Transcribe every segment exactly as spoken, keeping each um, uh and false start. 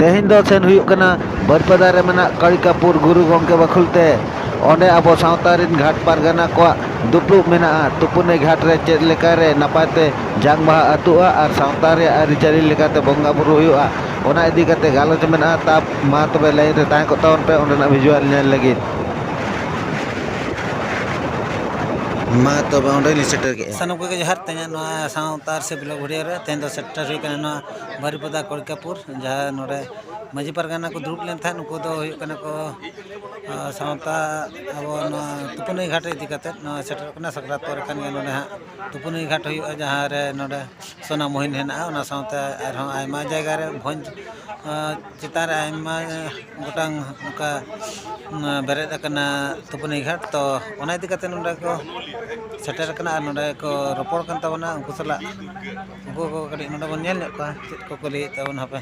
ᱛᱮᱦᱮᱧ ᱫᱚ ᱥᱮᱱ ᱦᱩᱭᱩᱜ ᱠᱟᱱᱟ ᱵᱟᱹᱨᱤᱯᱟᱫᱟ ᱨᱮ ᱢᱮᱱᱟᱜ ᱠᱟᱲᱤᱠᱟᱯᱩᱨ ᱜᱩᱨᱩ ᱜᱚᱢᱠᱮ ᱵᱟᱠᱷᱳᱞ ᱛᱮ᱾ ᱚᱸᱰᱮ ᱟᱵᱚ ᱥᱟᱶᱛᱟ ᱨᱤᱱ ᱜᱷᱟᱴ ᱯᱟᱨᱜᱟᱱᱟ ᱠᱚᱣᱟᱜ ᱫᱩᱯᱲᱩᱵ ᱢᱮᱱᱟᱜᱼᱟ᱾ ᱛᱩᱯᱩᱱᱟᱹᱭ ᱜᱷᱟᱴ ᱨᱮ ᱪᱮᱫ ᱞᱮᱠᱟᱨᱮ ᱱᱟᱯᱟᱭ ᱛᱮ ᱡᱟᱝ ᱵᱟᱦᱟ ᱟᱹᱛᱩᱜᱼᱟ ᱟᱨ ᱥᱟᱶᱛᱟ ᱨᱮᱭᱟᱜ ᱟᱹᱨᱤᱪᱟᱹᱞᱤ ᱞᱮᱠᱟᱛᱮ ᱵᱚᱸᱜᱟ ᱵᱩᱨᱩ ᱦᱩᱭᱩᱜᱼᱟ, ᱚᱱᱟ ᱤᱫᱤ ᱠᱟᱛᱮ ᱜᱟᱞᱚᱪ ᱢᱮᱱᱟᱜᱼᱟ᱾ ᱛᱟ ᱢᱟ ᱛᱚᱵᱮ ᱞᱟᱭᱤᱱ ᱨᱮ ᱛᱟᱦᱮᱸ ᱠᱚᱜ ᱛᱟᱵᱚᱱ ᱯᱮ ᱚᱸᱰᱮᱱᱟᱜ ᱵᱷᱤᱡᱩᱣᱟᱞ ᱧᱮᱞ ᱞᱟᱹᱜᱤᱫ᱾ ᱢᱟ ᱛᱚᱵᱮ ᱚᱸᱰᱮ ᱞᱤᱧ ᱥᱮᱴᱮᱨ ᱠᱮᱫᱼᱟ᱾ ᱥᱟᱱᱟᱢ ᱠᱚᱜᱮ ᱡᱚᱦᱟᱨ᱾ ᱛᱮᱦᱮᱧᱟᱜ ᱱᱚᱣᱟ ᱥᱟᱶᱛᱟ ᱟᱨ ᱥᱮ ᱵᱞᱚᱜ ᱵᱷᱤᱰᱤᱭᱳ ᱨᱮ ᱛᱮᱦᱮᱧ ᱫᱚ ᱥᱮᱴᱮᱨ ᱦᱩᱭ ᱠᱟᱱᱟ ᱱᱚᱣᱟ ᱵᱟᱨᱤᱯᱟᱫᱟ ᱠᱚᱲᱤᱠᱟᱯᱩᱨ, ᱡᱟᱦᱟᱸ ᱱᱚᱰᱮ ᱢᱟᱹᱡᱷᱤ ᱯᱟᱨᱜᱟᱱᱟ ᱠᱚ ᱫᱩᱲᱩᱵ ᱞᱮᱱ ᱛᱟᱦᱮᱸᱫ᱾ ᱱᱩᱠᱩ ᱫᱚ ᱦᱩᱭᱩᱜ ᱠᱟᱱᱟ ᱠᱚ, ᱟ, ᱥᱟᱶᱛᱟ ᱟᱵᱚ ᱱᱚᱣᱟ ᱛᱩᱯᱩᱱᱟᱹᱭ ᱜᱷᱟᱴ ᱤᱫᱤ ᱠᱟᱛᱮᱫ ᱱᱚᱣᱟ ᱥᱮᱴᱮᱨᱚᱜ ᱠᱟᱱᱟ᱾ ᱥᱟᱠᱨᱟᱛ ᱯᱚᱨᱮ ᱠᱷᱟᱱ ᱜᱮ ᱱᱚᱰᱮ ᱦᱟᱸᱜ ᱛᱩᱯᱩᱱᱟᱹᱭ ᱜᱷᱟᱴ ᱦᱩᱭᱩᱜᱼᱟ, ᱡᱟᱦᱟᱸ ᱨᱮ ᱱᱚᱰᱮ ᱥᱳᱱᱟ ᱢᱚᱦᱤᱱ ᱦᱮᱱᱟᱜᱼᱟ᱾ ᱚᱱᱟ ᱥᱟᱶᱛᱮ ᱟᱨᱦᱚᱸ ᱟᱭᱢᱟ ᱡᱟᱭᱜᱟ ᱨᱮ ᱵᱷᱚᱸᱡᱽ, ᱟ, ᱪᱮᱛᱟᱱ ᱨᱮ ᱟᱭᱢᱟ ᱜᱚᱴᱟᱝ ᱱᱚᱝᱠᱟ, ᱩᱸ, ᱵᱮᱨᱮᱫ ᱟᱠᱟᱱᱟ ᱛᱩᱯᱩᱱᱟᱹᱭ ᱜᱷᱟᱴ᱾ ᱛᱚ, ᱚᱱᱟ ᱤᱫᱤ ᱠᱟᱛᱮ ᱱᱚᱰᱮ ᱠᱚ ᱥᱮᱴᱮᱨ ᱟᱠᱟᱱᱟ ᱟᱨ ᱱᱚᱰᱮ ᱠᱚ ᱨᱚᱯᱚᱲ ᱠᱟᱱ ᱛᱟᱵᱚᱱᱟ᱾ ᱩᱱᱠᱩ ᱥᱟᱞᱟᱜ, ᱩᱱᱠᱩ ᱠᱚ ᱠᱟᱹᱴᱤᱡ ᱱᱚᱰᱮ ᱵᱚᱱ ᱧᱮᱞ ᱧᱚᱜ ᱠᱚᱣᱟ, ᱪᱮᱫ ᱠᱚᱠᱚ ᱞᱟᱹᱭᱮᱫ ᱛᱟᱵᱚᱱᱟ᱾ ᱦᱟᱯᱮ,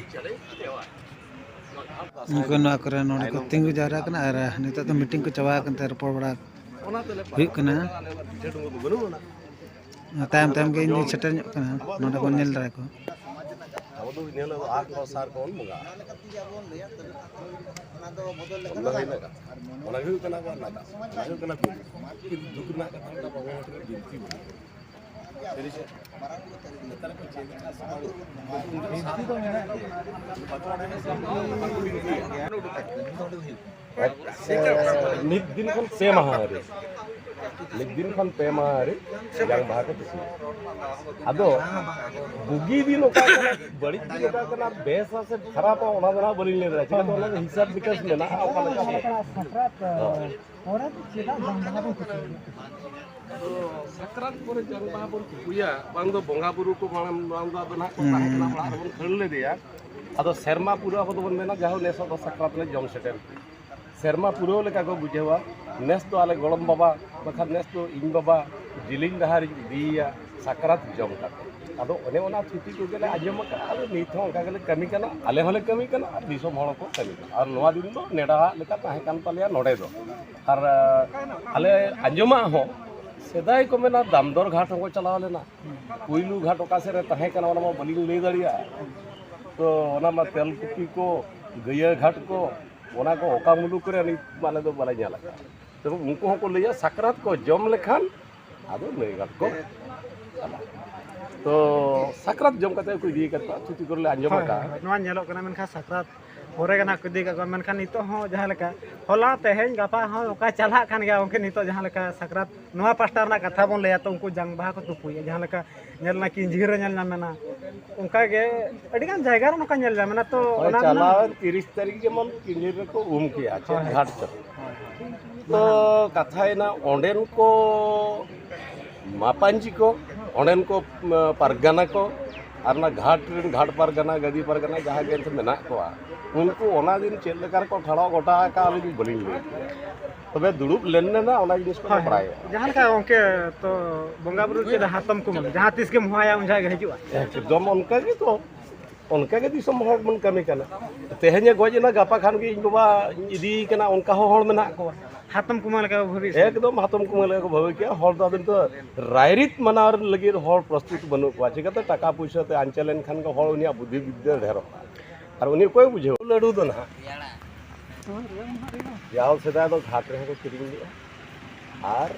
ᱩᱱᱠᱩ ᱱᱚᱣᱟ ᱠᱚᱨᱮ ᱱᱚᱰᱮ ᱠᱚ ᱛᱤᱸᱜᱩ ᱡᱟᱣᱨᱟ ᱠᱟᱱᱟ ᱟᱨ ᱱᱤᱛᱚᱜ ᱫᱚ ᱢᱤᱴᱤᱝ ᱠᱚ ᱪᱟᱵᱟ ᱟᱠᱟᱱ ᱛᱮ ᱨᱚᱯᱚᱲ ᱵᱟᱲᱟ ᱦᱩᱭᱩᱜ ᱠᱟᱱᱟ᱾ ᱛᱟᱭᱚᱢ ᱛᱟᱭᱚᱢ ᱜᱮ ᱤᱧ ᱫᱚᱧ ᱥᱮᱴᱮᱨ ᱧᱚᱜ ᱠᱟᱱᱟ, ᱱᱚᱰᱮ ᱵᱚᱱ ᱧᱮᱞ ᱫᱟᱲᱮ ᱠᱚᱣᱟ᱾ ᱟᱵᱚ ᱫᱚ ᱤᱱᱟᱹ ᱦᱤᱞᱳᱜ ᱫᱚ ᱟᱨ ᱠᱚ ᱥᱟᱨ ᱠᱚᱵᱚᱱ ᱵᱚᱸᱜᱟᱜᱼᱟ᱾ ᱚᱱᱟ ᱦᱩᱭᱱᱟ ᱠᱟᱛᱷᱟ᱾ ᱚᱱᱟ ᱜᱮ ᱦᱩᱭᱩᱜ ᱠᱟᱱᱟ ᱟᱵᱚᱣᱟᱜ ᱱᱟᱜᱟᱢ᱾ ᱚᱱᱟ ᱦᱩᱭᱩᱜ ᱠᱟᱱᱟ ᱵᱤᱱᱛᱤ᱾ ᱠᱤᱱᱛᱩ ᱫᱩᱠ ᱨᱮᱱᱟᱜ ᱠᱟᱛᱷᱟ ᱦᱩᱭᱩᱜ ᱠᱟᱱᱟ ᱵᱟᱵᱚᱱ ᱵᱤᱱᱛᱤ ᱵᱚᱱ᱾ ᱥᱟᱹᱨᱤ ᱥᱮ? ᱱᱮᱛᱟᱨ ᱠᱚ ᱪᱮᱫ ᱮᱫᱟ ᱥᱮ ᱵᱟᱝ? ᱵᱤᱱᱛᱤ ᱫᱚ ᱢᱮᱱᱟᱜ ᱜᱮᱭᱟ᱾ ᱢᱤᱫ ᱫᱤᱱ ᱠᱷᱚᱱ ᱯᱮ ᱢᱟᱦᱟ ᱦᱟᱹᱨᱤ, ᱢᱤᱫ ᱫᱤᱱ ᱠᱷᱚᱱ ᱯᱮ ᱢᱟᱦᱟ ᱦᱟᱹᱨᱤ ᱡᱟᱝ ᱵᱟᱦᱟ ᱠᱚ ᱛᱩᱯᱩᱭᱟ᱾ ᱟᱫᱚ ᱵᱩᱜᱤ ᱫᱤᱱ ᱚᱠᱟ ᱠᱟᱱᱟ, ᱵᱟᱹᱲᱤᱡ ᱫᱤᱱ ᱚᱠᱟ ᱠᱟᱱᱟ, ᱵᱮᱥᱟ ᱥᱮ ᱠᱷᱟᱨᱟᱯᱟ, ᱚᱱᱟ ᱫᱚ ᱱᱟᱦᱟᱜ ᱵᱟᱹᱞᱤᱧ ᱞᱟᱹᱭ ᱫᱟᱲᱮᱭᱟᱜᱼᱟ᱾ ᱪᱤᱠᱟᱹᱛᱮ ᱚᱱᱟ ᱫᱚ ᱦᱤᱥᱟᱹᱵ ᱱᱤᱠᱟᱹᱥ ᱢᱮᱱᱟᱜᱼᱟ, ᱚᱠᱟ ᱞᱮᱠᱟ ᱦᱳᱭ᱾ ᱟᱫᱚ ᱥᱟᱠᱨᱟᱛ ᱯᱚᱨᱮ ᱡᱟᱝ ᱵᱟᱦᱟ ᱵᱚᱱ ᱛᱩᱯᱩᱭᱟ, ᱵᱟᱝ ᱫᱚ ᱵᱚᱸᱜᱟ ᱵᱩᱨᱩ ᱠᱚ ᱢᱟᱲᱟᱝ, ᱢᱟᱲᱟᱝ ᱫᱚ ᱟᱫᱚ ᱱᱟᱦᱟᱜ ᱠᱚ ᱛᱟᱦᱮᱸ ᱠᱟᱱᱟ, ᱦᱩᱸ᱾ ᱚᱲᱟᱜ ᱨᱮᱵᱚᱱ ᱠᱷᱟᱹᱲ ᱞᱮᱫᱮᱭᱟ᱾ ᱟᱫᱚ ᱥᱮᱨᱢᱟ ᱯᱩᱨᱟᱹᱣ ᱟᱵᱚ ᱫᱚᱵᱚᱱ ᱢᱮᱱᱟ, ᱡᱟᱦᱳ ᱱᱮᱥ ᱫᱚ ᱥᱟᱠᱨᱟᱛ ᱞᱮ ᱡᱚᱢ ᱥᱮᱴᱮᱨ ᱠᱮᱫᱟ᱾ ᱥᱮᱨᱢᱟ ᱯᱩᱨᱟᱹᱣ ᱞᱮᱠᱟ ᱠᱚ ᱵᱩᱡᱷᱟᱹᱣᱟ, ᱱᱮᱥ ᱫᱚ ᱟᱞᱮ ᱜᱚᱲᱚᱢ ᱵᱟᱵᱟ, ᱵᱟᱠᱷᱟᱱ ᱱᱮᱥ ᱫᱚ ᱤᱧ ᱵᱟᱵᱟ ᱡᱤᱞᱤᱧ ᱰᱟᱦᱟᱨᱤᱧ ᱤᱫᱤᱭᱮᱭᱟ ᱥᱟᱠᱨᱟᱛ ᱡᱚᱢ ᱠᱟᱛᱮ᱾ ᱟᱫᱚ ᱚᱱᱮ ᱚᱱᱟ ᱛᱷᱩᱛᱤ ᱠᱚᱜᱮ ᱞᱮ ᱟᱸᱡᱚᱢ ᱟᱠᱟᱫᱼᱟ᱾ ᱟᱫᱚ ᱱᱤᱛ ᱦᱚᱸ ᱚᱱᱠᱟ ᱜᱮᱞᱮ ᱠᱟᱹᱢᱤ ᱠᱟᱱᱟ, ᱟᱞᱮ ᱦᱚᱸᱞᱮ ᱠᱟᱹᱢᱤ ᱠᱟᱱᱟ ᱟᱨ ᱫᱤᱥᱚᱢ ᱦᱚᱲ ᱦᱚᱸᱠᱚ ᱠᱟᱹᱢᱤ ᱠᱟᱱᱟ᱾ ᱟᱨ ᱱᱚᱣᱟ ᱫᱤᱱ ᱫᱚ ᱱᱮᱰᱟᱣᱟᱜ ᱞᱮᱠᱟ ᱛᱟᱦᱮᱸ ᱠᱟᱱ ᱛᱟᱞᱮᱭᱟ ᱱᱚᱰᱮ ᱫᱚ᱾ ᱟᱨ, ᱟᱞᱮ ᱟᱸᱡᱚᱢᱟᱜ ᱦᱚᱸ, ᱥᱮᱫᱟᱭ ᱠᱚ ᱢᱮᱱᱟ ᱫᱟᱢᱫᱚᱨ ᱜᱷᱟᱴ ᱦᱚᱸᱠᱚ ᱪᱟᱞᱟᱣ ᱞᱮᱱᱟ᱾ ᱯᱩᱭᱞᱩ ᱜᱷᱟᱴ ᱚᱠᱟ ᱥᱮᱫ ᱨᱮ ᱛᱟᱦᱮᱸ ᱠᱟᱱᱟ, ᱚᱱᱟ ᱢᱟ ᱵᱟᱹᱞᱤᱧ ᱞᱟᱹᱭ ᱫᱟᱲᱮᱭᱟᱜᱼᱟ᱾ ᱛᱚ ᱚᱱᱟ ᱢᱟ ᱛᱮᱞᱠᱩᱯᱤ ᱠᱚ, ᱜᱟᱹᱭᱟᱹ ᱜᱷᱟᱴ ᱠᱚ, ᱚᱱᱟ ᱠᱚ ᱚᱠᱟ ᱢᱩᱞᱩᱠ ᱨᱮ ᱱᱤᱛ ᱢᱟ ᱟᱞᱮ ᱫᱚ ᱵᱟᱞᱮ ᱧᱮᱞ ᱟᱠᱟᱫᱼᱟ᱾ ᱛᱚᱵᱮ ᱩᱱᱠᱩ ᱦᱚᱸᱠᱚ ᱞᱟᱹᱭᱟ ᱥᱟᱠᱨᱟᱛ ᱠᱚ ᱡᱚᱢ ᱞᱮᱠᱷᱟᱱ ᱟᱫᱚ ᱱᱟᱹᱭ ᱜᱷᱟᱴ ᱠᱚ ᱪᱟᱞᱟᱜᱼᱟ᱾ ᱛᱚ ᱥᱟᱠᱨᱟᱛ ᱡᱚᱢ ᱠᱟᱛᱮ ᱠᱚ ᱤᱫᱤ ᱟᱠᱟᱫ ᱠᱚᱣᱟ, ᱛᱷᱩᱛᱤ ᱠᱚᱨᱮ ᱞᱮ ᱟᱸᱡᱚᱢ ᱦᱳᱭ, ᱟᱠᱟᱫᱼᱟ᱾ ᱦᱳᱭ, ᱱᱚᱣᱟ ᱧᱮᱞᱚᱜ ᱠᱟᱱᱟ, ᱢᱮᱱᱠᱷᱟᱱ ᱥᱟᱠᱨᱟᱛ ᱯᱚᱨᱮ ᱜᱮ ᱱᱟᱦᱟᱜ ᱠᱚ ᱤᱫᱤ ᱟᱠᱟᱫ ᱠᱚᱣᱟ᱾ ᱢᱮᱱᱠᱷᱟᱱ ᱱᱤᱛᱚᱜ ᱦᱚᱸ ᱡᱟᱦᱟᱸ ᱞᱮᱠᱟ ᱦᱚᱞᱟ, ᱛᱮᱦᱮᱧ, ᱜᱟᱯᱟ ᱦᱚᱸ ᱚᱱᱠᱟ ᱪᱟᱞᱟᱜ ᱠᱟᱱ ᱜᱮᱭᱟ ᱜᱚᱢᱠᱮ᱾ ᱱᱤᱛᱚᱜ ᱡᱟᱦᱟᱸ ᱞᱮᱠᱟ ᱥᱟᱠᱨᱟᱛ ᱱᱚᱣᱟ ᱯᱟᱥᱴᱟ ᱨᱮᱱᱟᱜ ᱠᱟᱛᱷᱟ ᱵᱚᱱ ᱞᱟᱹᱭᱟ, ᱛᱚ ᱩᱱᱠᱩ ᱡᱟᱝ ᱵᱟᱦᱟ ᱠᱚ ᱛᱩᱯᱩᱭᱮᱫᱼᱟ, ᱡᱟᱦᱟᱸ ᱞᱮᱠᱟ ᱧᱮᱞ ᱮᱱᱟ ᱠᱤᱧᱡᱷᱤᱨ ᱨᱮ ᱧᱮᱞ ᱧᱟᱢ ᱮᱱᱟ, ᱚᱱᱠᱟ ᱜᱮ ᱟᱹᱰᱤ ᱜᱟᱱ ᱡᱟᱭᱜᱟ ᱨᱮ ᱱᱚᱝᱠᱟ ᱧᱮᱞ ᱧᱟᱢ ᱮᱱᱟ᱾ ᱛᱚ ᱦᱳᱭ, ᱚᱱᱟ ᱨᱮᱱᱟᱜ ᱪᱟᱞᱟᱣᱮᱱ ᱛᱤᱨᱤᱥ ᱛᱟᱹᱨᱤᱠᱷ ᱡᱮᱢᱚᱱ ᱠᱤᱧᱡᱷᱤᱨ ᱨᱮᱠᱚ ᱩᱢ ᱠᱮᱜᱼᱟ, ᱪᱮᱫ ᱦᱳᱭ᱾ ᱜᱷᱟᱴ ᱪᱚ᱾ ᱦᱳᱭ, ᱦᱳᱭ᱾ ᱛᱚ ᱠᱟᱛᱷᱟᱭᱮᱱᱟ, ᱚᱸᱰᱮᱱ ᱠᱚ ᱢᱟᱯᱟᱧᱡᱤ ᱠᱚ, ᱚᱸᱰᱮᱱ ᱠᱚ, ᱢᱟ, ᱯᱟᱨᱜᱟᱱᱟ ᱠᱚ, ᱟᱨ ᱚᱱᱟ ᱜᱷᱟᱴ ᱨᱮᱱ ᱜᱷᱟᱴ ᱯᱟᱨᱜᱟᱱᱟ, ᱜᱟᱹᱫᱤ ᱯᱟᱨᱜᱟᱱᱟ ᱡᱟᱦᱟᱸ ᱜᱮ ᱮᱱᱛᱮ ᱢᱮᱱᱟᱜ ᱠᱚᱣᱟ, ᱩᱱᱠᱩ ᱚᱱᱟ ᱫᱤᱱ ᱪᱮᱫ ᱞᱮᱠᱟ ᱨᱮᱠᱚ ᱴᱷᱟᱲᱟᱣ ᱜᱚᱴᱟ ᱟᱠᱟᱫᱼᱟ, ᱟᱹᱞᱤᱧ ᱵᱟᱹᱞᱤᱧ ᱞᱟᱹᱭ ᱠᱮᱭᱟ᱾ ᱛᱚᱵᱮ ᱫᱩᱲᱩᱵ ᱞᱮᱱ ᱞᱮᱱᱟ, ᱚᱱᱟ ᱡᱤᱱᱤᱥ ᱠᱚ ᱦᱳᱭ, ᱦᱳᱭ᱾ ᱵᱟᱲᱟᱭᱚᱜᱼᱟ᱾ ᱡᱟᱦᱟᱸ ᱞᱮᱠᱟ ᱜᱚᱢᱠᱮ, ᱛᱚ ᱵᱚᱸᱜᱟ ᱵᱩᱨᱩ ᱪᱮᱫ ᱦᱟᱛᱚᱢ ᱠᱩᱢᱟᱹᱝ, ᱡᱟᱦᱟᱸ ᱛᱤᱥ ᱜᱮᱢ ᱦᱚᱦᱚᱣᱟᱭᱟ, ᱩᱱ ᱡᱚᱦᱚᱜ ᱜᱮ ᱦᱤᱡᱩᱜᱼᱟ᱾ ᱮᱠᱫᱚᱢ ᱚᱱᱠᱟ ᱜᱮ ᱛᱚ, ᱚᱱᱠᱟ ᱜᱮ ᱫᱤᱥᱚᱢ ᱦᱚᱲ ᱵᱚᱱ ᱠᱟᱹᱢᱤ ᱠᱟᱱᱟ᱾ ᱛᱮᱦᱮᱧᱮ ᱜᱚᱡ ᱮᱱᱟ, ᱜᱟᱯᱟ ᱠᱷᱟᱱ ᱜᱮ ᱤᱧ ᱵᱟᱵᱟ ᱤᱧ ᱤᱫᱤᱭᱮ ᱠᱟᱱᱟ, ᱚᱱᱠᱟ ᱦᱚᱸ ᱦᱚᱲ ᱢᱮᱱᱟᱜ ᱠᱚᱣᱟ᱾ ᱦᱟᱛᱚᱢ ᱠᱩᱢᱟᱹᱝ ᱞᱮᱠᱟ ᱠᱚ ᱵᱷᱟᱹᱵᱤ᱾ ᱮᱠᱫᱚᱢ ᱦᱟᱛᱚᱢ ᱠᱩᱢᱟᱹᱝ ᱞᱮᱠᱟ ᱠᱚ ᱵᱷᱟᱹᱵᱤ ᱠᱮᱜᱼᱟ᱾ ᱦᱚᱲ ᱫᱚ ᱟᱫᱚ ᱱᱤᱛᱚᱜ ᱨᱟᱭᱨᱤᱛ ᱢᱟᱱᱟᱣ ᱞᱟᱹᱜᱤᱫ ᱦᱚᱲ ᱯᱨᱚᱥᱛᱩᱛ ᱵᱟᱹᱱᱩᱜ ᱠᱚᱣᱟ᱾ ᱪᱤᱠᱟᱹᱛᱮ? ᱴᱟᱠᱟ ᱯᱩᱭᱥᱟᱹ ᱛᱮ ᱟᱧᱪᱮᱞ ᱞᱮᱱᱠᱷᱟᱱ ᱜᱮ ᱦᱚᱲ ᱩᱱᱤᱭᱟᱜ ᱵᱩᱫᱽᱫᱷᱤ ᱵᱤᱫᱽᱫᱟᱹ ᱰᱷᱮᱨᱚᱜᱼᱟ᱾ ᱟᱨ ᱩᱱᱤ ᱚᱠᱚᱭ ᱵᱩᱡᱷᱟᱹᱣ? ᱞᱟᱹᱰᱩ ᱫᱚ ᱱᱟᱦᱟᱜ ᱡᱟᱦᱟᱸ ᱥᱮᱫᱟᱭ ᱫᱚ ᱜᱷᱟᱴ ᱨᱮᱦᱚᱸ ᱠᱚ ᱠᱤᱨᱤᱧ ᱞᱮᱜᱼᱟ ᱟᱨ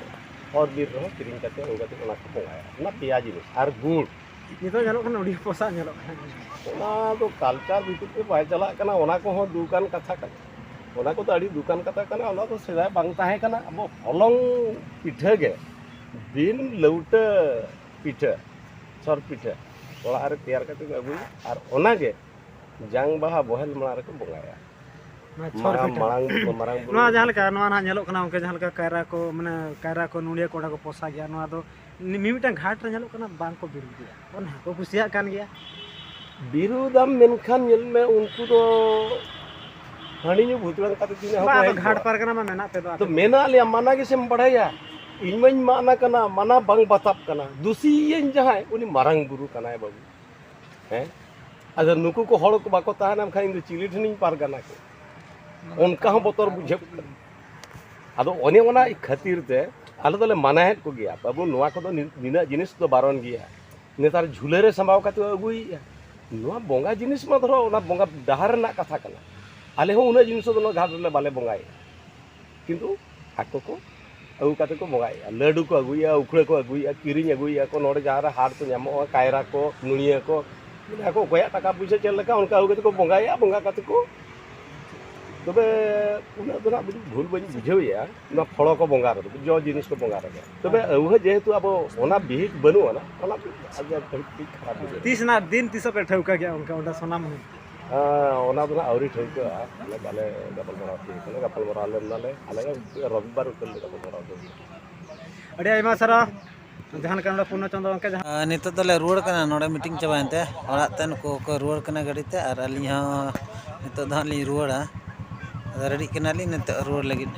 ᱦᱚᱨ ᱵᱤᱨ ᱨᱮᱦᱚᱸ ᱠᱤᱨᱤᱧ ᱠᱟᱛᱮ ᱟᱹᱜᱩ ᱠᱟᱛᱮ ᱚᱱᱟ ᱠᱚ ᱵᱚᱸᱜᱟᱭᱟ, ᱚᱱᱟ ᱯᱮᱭᱟ ᱡᱤᱱᱤᱥ᱾ ᱟᱨ ᱜᱩᱲ, ᱱᱤᱛᱚᱜ ᱧᱮᱞᱚᱜ ᱠᱟᱱᱟ ᱟᱹᱰᱤ ᱯᱚᱥᱟᱜ ᱧᱮᱞᱚᱜ ᱠᱟᱱᱟ᱾ ᱚᱱᱟ ᱫᱚ ᱠᱟᱞᱪᱟᱨ ᱵᱷᱤᱛᱤᱨ ᱛᱮ ᱵᱟᱭ ᱪᱟᱞᱟᱜ ᱠᱟᱱᱟ, ᱚᱱᱟ ᱠᱚᱦᱚᱸ ᱫᱩᱠᱟᱱ ᱠᱟᱛᱷᱟ ᱠᱟᱱᱟ᱾ ᱚᱱᱟ ᱠᱚᱫᱚ ᱟᱹᱰᱤ ᱫᱩᱠᱟᱱ ᱠᱟᱛᱷᱟ ᱠᱟᱱᱟ᱾ ᱚᱱᱟ ᱫᱚ ᱥᱮᱫᱟᱭ ᱵᱟᱝ ᱛᱟᱦᱮᱸ ᱠᱟᱱᱟ᱾ ᱟᱵᱚ ᱦᱚᱞᱚᱝ ᱯᱤᱴᱷᱟᱹ ᱜᱮ, ᱵᱤᱱ ᱞᱟᱹᱣᱴᱟᱹ ᱯᱤᱴᱷᱟᱹ, ᱪᱷᱚᱨ ᱯᱤᱴᱷᱟᱹ ᱚᱲᱟᱜ ᱨᱮ ᱛᱮᱭᱟᱨ ᱠᱟᱛᱮ ᱠᱚ ᱟᱹᱜᱩᱭᱟ, ᱟᱨ ᱚᱱᱟ ᱜᱮ ᱡᱟᱝ ᱵᱟᱦᱟ ᱵᱚᱦᱮᱞ ᱢᱟᱲᱟᱝ ᱨᱮᱠᱚ ᱵᱚᱸᱜᱟᱭᱟ᱾ ᱱᱚᱣᱟ ᱪᱷᱚᱨ ᱢᱟᱨᱟᱝ, ᱯᱤᱴᱷᱟᱹ᱾ ᱢᱟᱨᱟᱝ, ᱢᱟᱨᱟᱝ ᱵᱩᱨᱩ᱾ ᱱᱚᱣᱟ ᱡᱟᱦᱟᱸ ᱞᱮᱠᱟ, ᱱᱚᱣᱟ ᱱᱟᱦᱟᱜ ᱧᱮᱞᱚᱜ ᱠᱟᱱᱟ ᱜᱚᱢᱠᱮ, ᱡᱟᱦᱟᱸ ᱞᱮᱠᱟ ᱠᱟᱭᱨᱟ ᱠᱚ, ᱢᱟᱱᱮ ᱠᱟᱭᱨᱟ ᱠᱚ, ᱱᱚᱰᱤᱭᱟᱹ ᱠᱚ ᱚᱸᱰᱮ ᱠᱚ ᱯᱚᱥᱟᱜ ᱜᱮᱭᱟ, ᱱᱚᱣᱟ ᱫᱚ ᱢᱤ-, ᱢᱤᱢᱤᱫᱴᱟᱝ ᱜᱷᱟᱴ ᱨᱮ ᱧᱮᱞᱚᱜ ᱠᱟᱱᱟ, ᱵᱟᱝ ᱠᱚ ᱵᱤᱨᱳᱫᱷ ᱜᱮᱭᱟ, ᱚᱱᱟ ᱦᱚᱸᱠᱚ ᱠᱩᱥᱤᱭᱟᱜ ᱠᱟᱱ ᱜᱮᱭᱟ᱾ ᱵᱤᱨᱳᱫᱷᱟᱢ ᱢᱮᱱᱠᱷᱟᱱ ᱧᱮᱞ ᱢᱮ, ᱩᱱᱠᱩ ᱫᱚ ᱦᱟᱺᱰᱤ ᱧᱩ ᱵᱷᱩᱛᱲᱟᱝ ᱠᱟᱛᱮ ᱛᱤᱱᱟᱹᱜ ᱦᱚᱸ ᱵᱟᱝ, ᱠᱚ ᱟᱫᱚ ᱦᱮᱡ ᱜᱷᱟᱴ ᱠᱚᱜᱼᱟ᱾ ᱯᱟᱨᱜᱟᱱᱟ ᱢᱟ ᱢᱮᱱᱟᱜ ᱯᱮ ᱫᱚ ᱟᱯᱮ ᱛᱚ ᱫᱚ᱾ ᱢᱮᱱᱟᱜ ᱞᱮᱭᱟ, ᱢᱟᱱᱟ ᱜᱮᱥᱮᱢ ᱵᱟᱲᱟᱭᱟ᱾ ᱤᱧ ᱢᱟᱧ ᱢᱟᱱᱟ ᱠᱟᱱᱟ, ᱢᱟᱱᱟ ᱵᱟᱝ ᱵᱟᱛᱟᱵ ᱠᱟᱱᱟ᱾ ᱫᱩᱥᱤᱭᱟᱹᱧ ᱡᱟᱦᱟᱸᱭ, ᱩᱱᱤ ᱢᱟᱨᱟᱝ ᱵᱩᱨᱩ ᱠᱟᱱᱟᱭ ᱵᱟᱹᱵᱩ᱾ ᱦᱮᱸ? ᱟᱫᱚ ᱱᱩᱠᱩ ᱠᱚ ᱦᱚᱲ ᱠᱚ ᱵᱟᱠᱚ ᱛᱟᱦᱮᱱᱟ, ᱮᱱᱠᱷᱟᱱ ᱤᱧ ᱫᱚ ᱪᱤᱞᱤ ᱴᱷᱮᱱᱤᱧ ᱯᱟᱨᱜᱟᱱᱟ ᱠᱚ? ᱚᱱᱠᱟ ᱦᱚᱸ ᱵᱚᱛᱚᱨ ᱵᱩᱡᱷᱟᱹᱜ ᱠᱟᱱᱟ᱾ ᱟᱫᱚ ᱚᱱᱮ ᱚᱱᱟ ᱠᱷᱟᱹᱛᱤᱨ ᱛᱮ ᱟᱞᱮ ᱫᱚᱞᱮ ᱢᱟᱱᱟᱭᱮᱫ ᱠᱚᱜᱮᱭᱟ, "ᱵᱟᱹᱵᱩ, ᱱᱚᱣᱟ ᱠᱚᱫᱚ ᱱᱤ-, ᱱᱤᱱᱟᱹᱜ ᱡᱤᱱᱤᱥ ᱫᱚ ᱵᱟᱨᱚᱱ ᱜᱮᱭᱟ᱾" ᱱᱮᱛᱟᱨ ᱡᱷᱩᱞᱟᱹ ᱨᱮ ᱥᱟᱢᱵᱟᱣ ᱠᱟᱛᱮ ᱠᱚ ᱟᱹᱜᱩᱭᱮᱫᱼᱟ᱾ ᱱᱚᱣᱟ ᱵᱚᱸᱜᱟ ᱡᱤᱱᱤᱥ ᱢᱟ ᱫᱷᱚᱨᱚ ᱚᱱᱟ ᱵᱚᱸᱜᱟ ᱰᱟᱦᱟᱨ ᱨᱮᱱᱟᱜ ᱠᱟᱛᱷᱟ ᱠᱟᱱᱟ᱾ ᱟᱞᱮ ᱦᱚᱸ ᱩᱱᱟᱹᱜ ᱡᱤᱱᱤᱥ ᱫᱚ ᱱᱚᱣᱟ ᱜᱷᱟᱴ ᱨᱮᱞᱮ ᱵᱟᱞᱮ ᱵᱚᱸᱜᱟᱭᱮᱫᱼᱟ, ᱠᱤᱱᱛᱩ ᱟᱠᱚ ᱠᱚ ᱟᱹᱜᱩ ᱠᱟᱛᱮ ᱠᱚ ᱵᱚᱸᱜᱟᱭᱮᱫᱼᱟ᱾ ᱞᱟᱹᱰᱩ ᱠᱚ ᱟᱹᱜᱩᱭᱮᱫᱼᱟ, ᱩᱠᱷᱲᱟᱹ ᱠᱚ ᱟᱹᱜᱩᱭᱮᱫᱼᱟ, ᱠᱤᱨᱤᱧ ᱟᱹᱜᱩᱭᱮᱫᱼᱟ ᱠᱚ, ᱱᱚᱰᱮ ᱡᱟᱦᱟᱸ ᱨᱮ ᱦᱟᱴ ᱠᱚ ᱧᱟᱢᱚᱜᱼᱟ, ᱠᱟᱭᱨᱟ ᱠᱚ, ᱱᱩᱲᱤᱭᱟᱹ ᱠᱚ, ᱢᱟᱱᱮ ᱟᱠᱚ ᱚᱠᱚᱭᱟᱜ ᱴᱟᱠᱟ ᱯᱩᱭᱥᱟᱹ ᱪᱮᱫ ᱞᱮᱠᱟ ᱚᱱᱠᱟ ᱟᱹᱜᱩ ᱠᱟᱛᱮ ᱠᱚ ᱵᱚᱸᱜᱟᱭᱮᱫᱼᱟ, ᱵᱚᱸᱜᱟ ᱠᱟᱛᱮ ᱠᱚ ᱛᱚᱵᱮ ᱩᱱᱟᱹᱜ ᱫᱚ ᱱᱟᱜ ᱵᱷᱩᱞ ᱵᱟᱹᱧ ᱵᱩᱡᱷᱟᱹᱣᱮᱫᱼᱟ, ᱱᱚᱣᱟ ᱯᱷᱚᱲᱚ ᱠᱚ ᱵᱚᱸᱜᱟ ᱨᱮᱫᱚ, ᱡᱚ ᱡᱤᱱᱤᱥ ᱠᱚ ᱵᱚᱸᱜᱟ ᱨᱮᱫᱚ᱾ ᱛᱚᱵᱮ ᱟᱹᱣᱦᱟᱹ ᱡᱮᱦᱮᱛᱩ ᱟᱵᱚ ᱚᱱᱟ ᱵᱤᱦᱤᱛ ᱵᱟᱹᱱᱩᱜ ᱟᱱᱟ, ᱚᱱᱟ ᱟᱹᱰᱤ ᱟᱸᱴ ᱠᱟᱹᱴᱤᱡ ᱠᱷᱟᱨᱟᱯ ᱵᱩᱡᱷᱟᱹᱜᱼᱟ᱾ ᱛᱤᱥ ᱱᱟᱜ ᱫᱤᱱ ᱛᱤᱥᱚᱜ ᱯᱮ ᱴᱷᱟᱹᱣᱠᱟᱹ ᱠᱮᱜᱼᱟ ᱚᱱᱠᱟ ᱚᱸᱰᱮ ᱥᱚᱱᱟᱢ? ᱦᱮᱸ, ᱚᱱᱟ ᱫᱚ ᱱᱟᱜ ᱟᱹᱣᱨᱤ ᱴᱷᱟᱹᱣᱠᱟᱹᱜᱼᱟ, ᱟᱞᱮ ᱵᱟᱞᱮ ᱜᱟᱯᱟᱞᱢᱟᱨᱟᱣ ᱴᱷᱤᱠ ᱠᱟᱱᱟ, ᱜᱟᱯᱟᱞᱢᱟᱨᱟᱣ ᱞᱮᱱᱟᱞᱮ ᱟᱞᱮ ᱨᱚᱵᱤᱵᱟᱨ ᱩᱛᱟᱹᱨ ᱞᱮ ᱜᱟᱯᱟᱞᱢᱟᱨᱟᱣ ᱞᱮᱱᱟ᱾ ᱟᱹᱰᱤ ᱟᱭᱢᱟ ᱥᱟᱨᱦᱟᱣ᱾ ᱡᱟᱦᱟᱸ ᱞᱮᱠᱟ ᱱᱚᱰᱮ ᱯᱩᱨᱱᱚ ᱪᱚᱸᱫᱽ ᱜᱚᱢᱠᱮ ᱡᱟᱦᱟᱸ ᱟᱨ ᱱᱤᱛᱚᱜ ᱫᱚᱞᱮ ᱨᱩᱣᱟᱹᱲ ᱠᱟᱱᱟ, ᱱᱚᱰᱮ ᱢᱤᱴᱤᱝ ᱪᱟᱵᱟᱭᱮᱱ ᱛᱮ ᱚᱲᱟᱜ ᱛᱮ ᱱᱩᱠᱩ ᱠᱚ ᱨᱩᱣᱟᱹᱲ ᱠᱟᱱᱟ ᱜᱟᱹᱰᱤ ᱛᱮ, ᱟᱨ ᱟᱹᱞᱤᱧ ᱦᱚᱸ ᱱᱤᱛᱚᱜ ᱫᱚ ᱦᱟᱸᱜ ᱞᱤᱧ ᱨᱩᱣᱟᱹᱲᱟ᱾ ᱟᱫᱚ ᱨᱮᱰᱤᱜ ᱠᱟᱱᱟᱞᱤᱧ ᱱᱤᱛᱚᱜ ᱨᱩᱣᱟᱹᱲ ᱞᱟᱹᱜᱤᱫ᱾